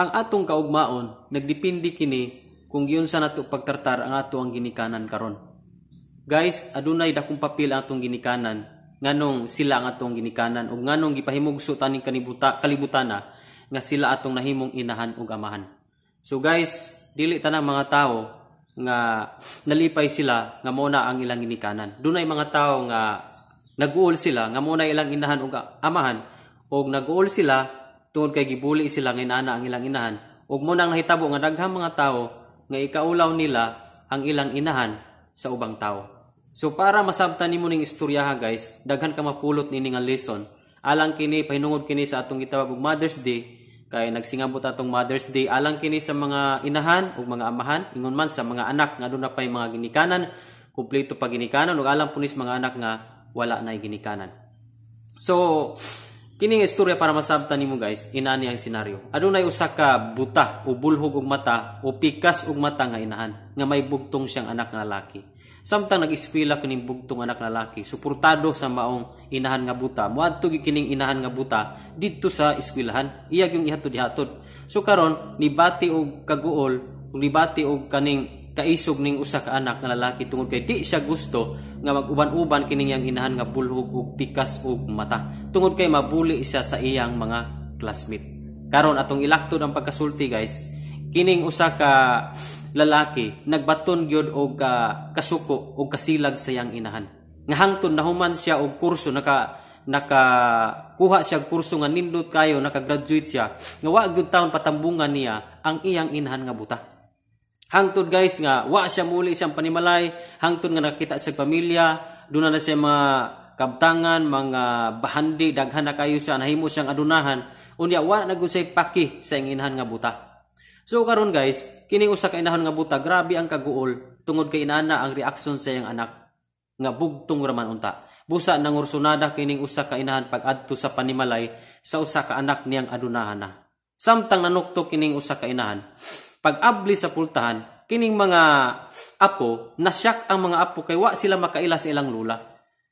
Ang atong kaugmaon nagdepende kini kung giunsa nato pagtratar ang ato ang ginikanan karon. Guys, adunay dakong papel ang atong ginikanan, nganong sila ang atong ginikanan ug nganong gipahimugso taning kanibuta kalibutana nga sila atong nahimong inahan ug amahan. So guys, dili tanang mga tawo nga nalipay sila nga mao na ang ilang ginikanan. Dunay mga tawo nga naguol sila nga mao na ilang inahan ug amahan ug naguol sila tungod kay gibuli sila nga inana ang ilang inahan ug mao nang nahitabo nga daghang mga tawo nga ikaulaw nila ang ilang inahan sa ubang tawo. So para masabtan nimo ning istoryaha guys, daghan ka mapulot niini nga lesson. Alang kini, pahinungod kini sa atong gitawag og Mother's Day, kay nagsingabot atong Mother's Day, alang kini sa mga inahan ug mga amahan, ingon man sa mga anak nga aduna pay mga ginikanan, kumpleto pa ginikanan, ug alang punis mga anak nga wala nay ginikanan. So kining istorya, para masabtan nimo guys, inani ang senaryo. Adunay usa ka buta o bulhog og mata o pikas og mata nga inahan nga may bugtong siyang anak nga lalaki. Samtang nag-eskwela kining bugtong anak nga lalaki, suportado sa maong inahan nga buta, moadto gyud kining inahan nga buta didto sa eskwelahan. Iya gyung ihatod ihatod. So karon nibati og kaguol ug nibati og kaning kaisog ning usa ka anak nga lalaki tungod kay di siya gusto nga mag-uban-uban kining iyang inahan nga bulhog og pikas og mata tungod kay mabuli siya sa iyang mga classmate. Karon atong ilaktod ang pagkasulti guys, kining usa ka lalaki nagbaton gyud og kasuko og kasilag sa iyang inahan. Nga hangtod nahuman siya og kurso, naka kuha siya og kurso nga nindot kayo, naka-graduate siya, nga wa gyud taon patambungan niya ang iyang inahan nga buta. Hangtod guys nga wa siya muli siyang panimalay, hangtod nga nakita sa pamilya, duna na siya mga kabtangan, mga bahandi, daghan na kayo siya, nahimo siyang adunahan, unya wa na gud siya paki sa iyang inahan nga buta. So karon guys, kining usa ka inahan nga buta, grabe ang kaguol tungod kay inana ang reaksyon sa iyang anak nga bugtong raman unta. Busa nangursunada kining usa ka inahan pag-adto sa panimalay sa usa ka anak niyang adunahan na. Samtang nanuktok kining usa ka inahan, pag-abli sa pultahan, kining mga apo, nasyak ang mga apo kay wa sila makaila sa ilang lula.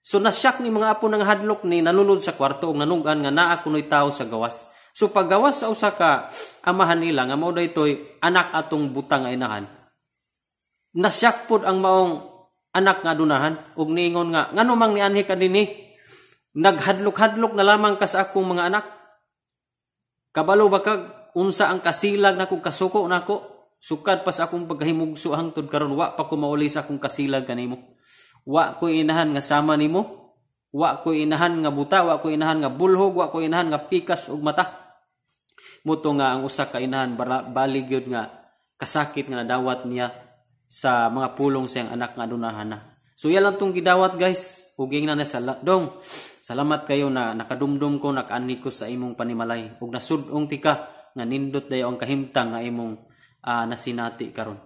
So nasyak ni mga apo nang hadlok ni nalunod sa kwarto ug nanugan nga naa kunoy tawo sa gawas. So paggawas sa usa ka amahan nila nga mao daytoy anak atong butang nga inahan, nasyak pod ang maong anak nga adunahan ug niingon nga, "Ngano mang nianhi ka dinhi? Naghadlok-hadlok na lamang ka sa akong mga anak. Kabalo ba kag unsa ang kasilag nako, kasuko nako? Sukad pa sa akong pagkahimugso hangtod karon wa pa ko mauli sa akong kasilag kanimo. Wa ko inahan nga sama nimo. Wa ko inahan nga buta, wa ko inahan nga bulhog, wa ko inahan nga pikas ug mata." Muto nga ang usa ka inahan, balig gyud nga kasakit nga nadawat niya sa mga pulong sa iyang anak nga adunahan na. So iya lang tong gidawat guys, ug ingna na sa dong. "Salamat kayo na nakadumdum ko, nakaanhi ko sa imong panimalay ug nasud-ong tika nga nindot dayo ang kahimtang nga imong nasinati karon.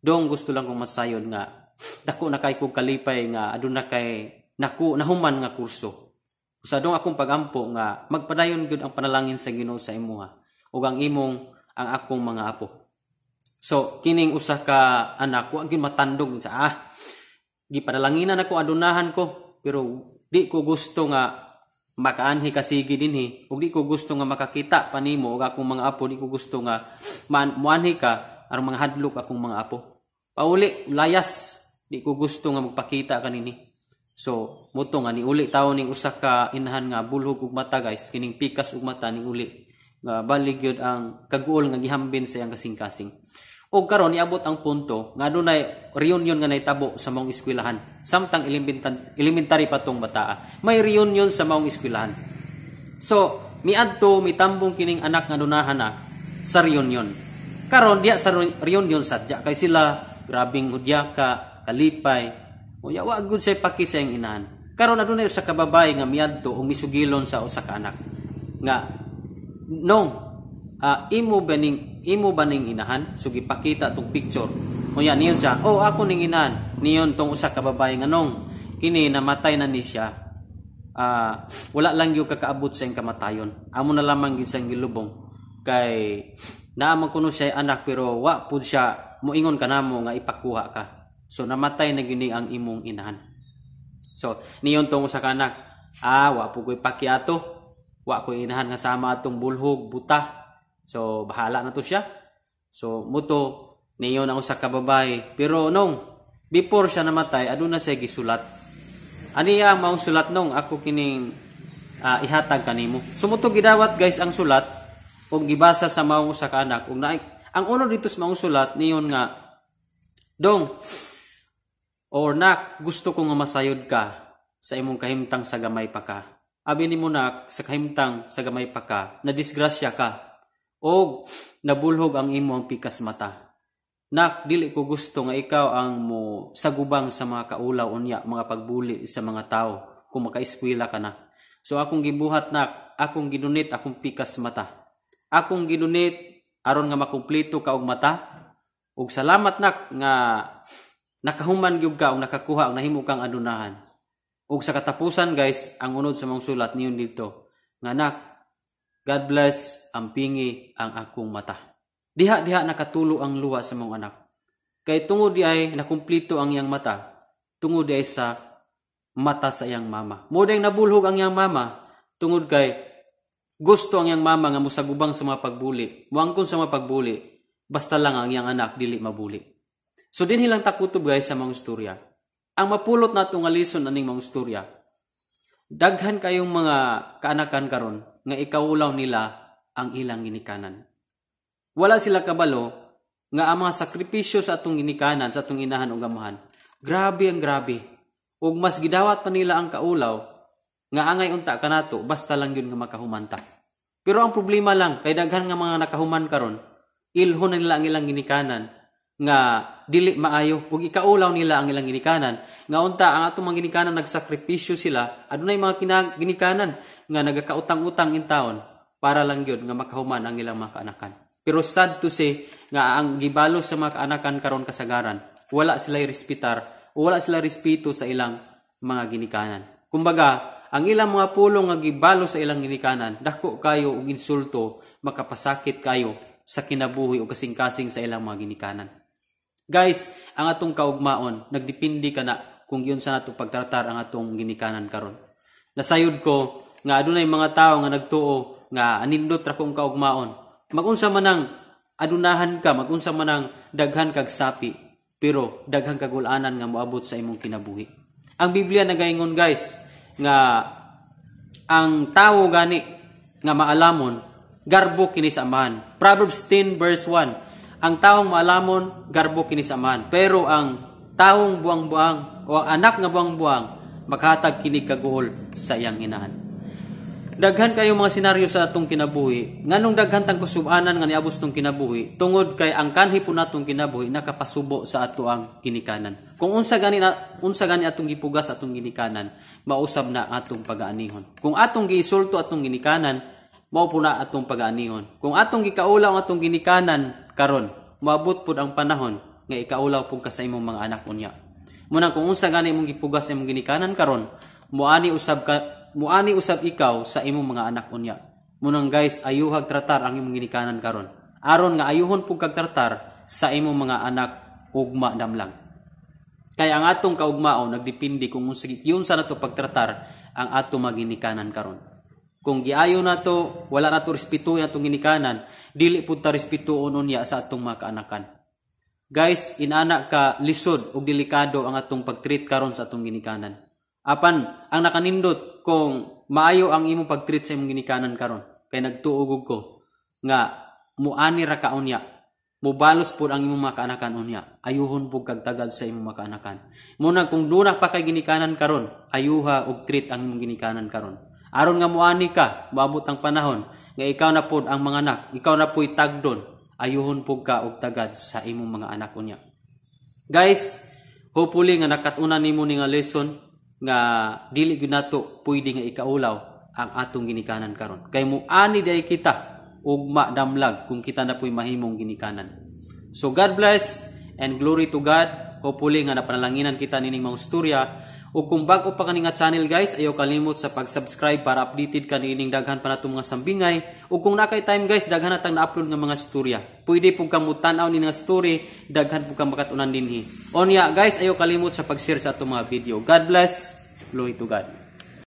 Dong, gusto lang kong masayod nga dako na kay kog kalipay nga aduna kay naku nahuman nga kurso. Usa dong akong pagampo nga magpadayon gyud ang panalangin sa Ginoo sa imuha ug ang imong ang akong mga apo." So kining usa ka anak wa gyud matandog sa gipanalanginan ako adunahan ko, pero di ko gusto nga makaanhi ka sige dinhi ug di ko gusto nga makakita pa nimo ug akong mga apo, di ko gusto nga muanhi ka aron mga hadlok akong mga apo. Pauli, layas, di ko gusto nga magpakita kanini. So muto nga niuli tawo ning usa ka inahan nga bulhog ug mata guys, kining pikas ug mata, ni uli nga balig gyud ang kaguol nga gihambin sa iyang kasing-kasing. Ug karon niabot ang punto nga adunay reunion nga nahitabo sa maong eskwelahan. Samtang elementary pa tong bataa, may reunion sa maong eskwelahan. So miadto, mitambong kining anak nga adunahan na sa reunion. Karon diya sa reunion, sadya kay sila, grabing hudyaka, kalipay. Unya wa gud say paki sa iyang inahan. Karon adunay usa ka babae nga miadto ug misugilon sa usa ka anak nga, "Nong, imo ba ning inahan?" So gipakita tong picture. Unya niyon siya, "Oh, ako ning inahan." Niyon tong usa ka babae nga, "Nong, kini namatay na ni siya. Wala lang gyud kakaabot sa iyang kamatayon. Amo na lamang gyud siyang gilubong kay naa man kuno siya anak, pero wa pud siya moingon kanamo nga ipakuha ka. So namatay na gyud ni ang imong inahan." So niyon tong usa ka anak, "Ah, wa po ko'y paki ato. Wa ko'y inahan nga sama atong bulhog, buta. So bahala na to siya. So muto niyon ang usa ka babae. Pero nung before siya namatay, aduna siya gisulat. Aniya ang maong sulat nung ako kining ihatag kanimo. So muto gidawat guys ang sulat ug gibasa sa maong usa ka anak ug ang unod dito sa maong sulat niyon nga, "Dong or nak, gusto ko nga masayod ka sa imong kahimtang sa gamay pa ka. Abi nimo nak, sa kahimtang sa gamay pa ka, na disgrasya ka og nabulhog ang imong pikas mata. Nak, dili ko gusto nga ikaw ang mo sagubang sa mga kaulaw unya, mga pagbuli sa mga tao kung makaeskwela ka na. So akong gibuhat nak, akong gidonate akong pikas mata. Akong gidonate aron nga makumpleto ka og mata. Ug salamat nak nga nakahuman gyud ka og nakakuha og nahimo kang adunahan." Ug sa katapusan guys, ang unod sa mga sulat niyon dito nga, "Nak, God bless, ampingi ang akong mata." Diha diha nakatulo ang luha sa mga anak. Kay tungod di ay nakumplito ang iyang mata, tungod di ay sa mata sa iyang mama. Mo dayang nabulhog ang iyang mama tungod kay gusto ang iyang mama nga mosagubang sa mga pagbuli, muangkon sa mga pagbuli, basta lang ang iyang anak dili mabuli. So dinhi lang takutob guys sa mga istorya. Ang mapulot nato nga lesson aning mga istorya, daghan kayong mga kaanakan karon nga ikaulaw nila ang ilang ginikanan. Wala sila kabalo nga ang mga sakripisyo sa atong ginikanan, sa atong inahan o amahan, grabe ang grabe. Ug mas gidawat pa nila ang kaulaw nga angay unta kanato basta lang yun nga makahumanta. Pero ang problema lang kay daghan nga mga nakahuman karon, ilhon na nila ang ilang ginikanan nga dili maayo ug ikaulaw nila ang ilang ginikanan nga unta ang atong mga ginikanan nagsakripisyo sila. Adunay mga ginikanan nga nagakautang-utang in taon para lang gyud nga makahuman ang ilang mga kaanakan. Pero sad to say nga ang gibalo sa mga kaanakan karon kasagaran, wala sila respetar, wala sila respeto sa ilang mga ginikanan. Kumbaga, ang ilang mga pulong nga gibalo sa ilang ginikanan dako kayo og insulto, makapasakit kayo sa kinabuhi o kasing-kasing sa ilang mga ginikanan. Guys, ang atong kaugmaon nagdepende ka na kung giunsa nato pagtratar ang atong ginikanan karon. Nasayod ko nga adunay mga tawo nga nagtuo nga anindot ra kong kaugmaon. Magunsa man ang adunahan ka, magunsa man ang daghan kag sapi, pero daghan kag ul-anan nga moabot sa imong kinabuhi. Ang Biblia nagaingon guys nga ang tawo gani nga maalamon, garbo kini sa amahan. Proverbs 10 verse 1. Ang taong maalamon, garbo kini sa amahan. Pero ang taong buang-buang o ang anak nga buang-buang, makatag kini kaguol sa iyang inahan. Daghan kayo mga senaryo sa atong kinabuhi. Nganong daghan tang kusubanan nga niabot tong kinabuhi? Tungod kay ang kanhi po natong kinabuhi nakapasubo sa ato ang ginikanan. Kung unsa gani atong gipugas atong ginikanan, mausab na atong pagaanihon. Kung atong giisulto atong ginikanan, mao po na atong pagaanihon. Kung atong gikaulaw ang atong ginikanan karon, moabot pud ang panahon nga ikaulaw pud ka sa imong mga anak unya. Munang kung unsa gani imong gipugas sa imong ginikanan karon, muani usab ikaw sa imong mga anak unya. Munang guys, ayuhag tratar ang imong ginikanan karon. Aron nga ayuhon pud kag tratar sa imong mga anak ugma damlag. Kaya ang atong kaugmaon nagdepende kung unsa giunsa nato pagtratar ang atong mga ginikanan karon. Kung giayo nato, wala nato respeto ang atong ginikanan, dili pud ta respetuon unya sa atong mga kaanakan. Guys, inana ka lisod ug delikado ang atong pagtreat karon sa atong ginikanan. Apan ang nakanindot kung maayo ang imong pagtreat sa imong ginikanan karon, kay nagtuo ko nga muani ra ka unya, mubalos pud ang imong mga kaanakan unya, ayuhon pud kag tagad sa imong mga kaanakan. Muna kung duna pa kay ginikanan karon, ayuha og treat ang imong ginikanan karon. Aron nga muani ka, moabot ang panahon nga ikaw na pud ang mga anak, ikaw na puy tagdon, ayuhon pud ka og tagad sa imong mga anak unya. Guys, hopefully nga nakat-unan nimo ni nga lesson nga dili gyud nato pwede nga ikaulaw ang atong ginikanan karon. Kay muani day kita ugma damlag kung kita na puy mahimong ginikanan. So God bless and glory to God. Hopefully nga napanalanginan kita nining mga istorya. Ug kung bag-o pa kani nga channel guys, ayaw kalimot sa pag-subscribe para updated ka niining daghan pa natong mga sambingay. Ug kung naa kay time guys, daghan natang na-upload nga mga istorya. Pwede pud kang mutan-aw ni nga story, daghan pud kang makat-unan dinhi. Onya guys, ayaw kalimot sa pag-share sa atong mga video. God bless. Glory to God.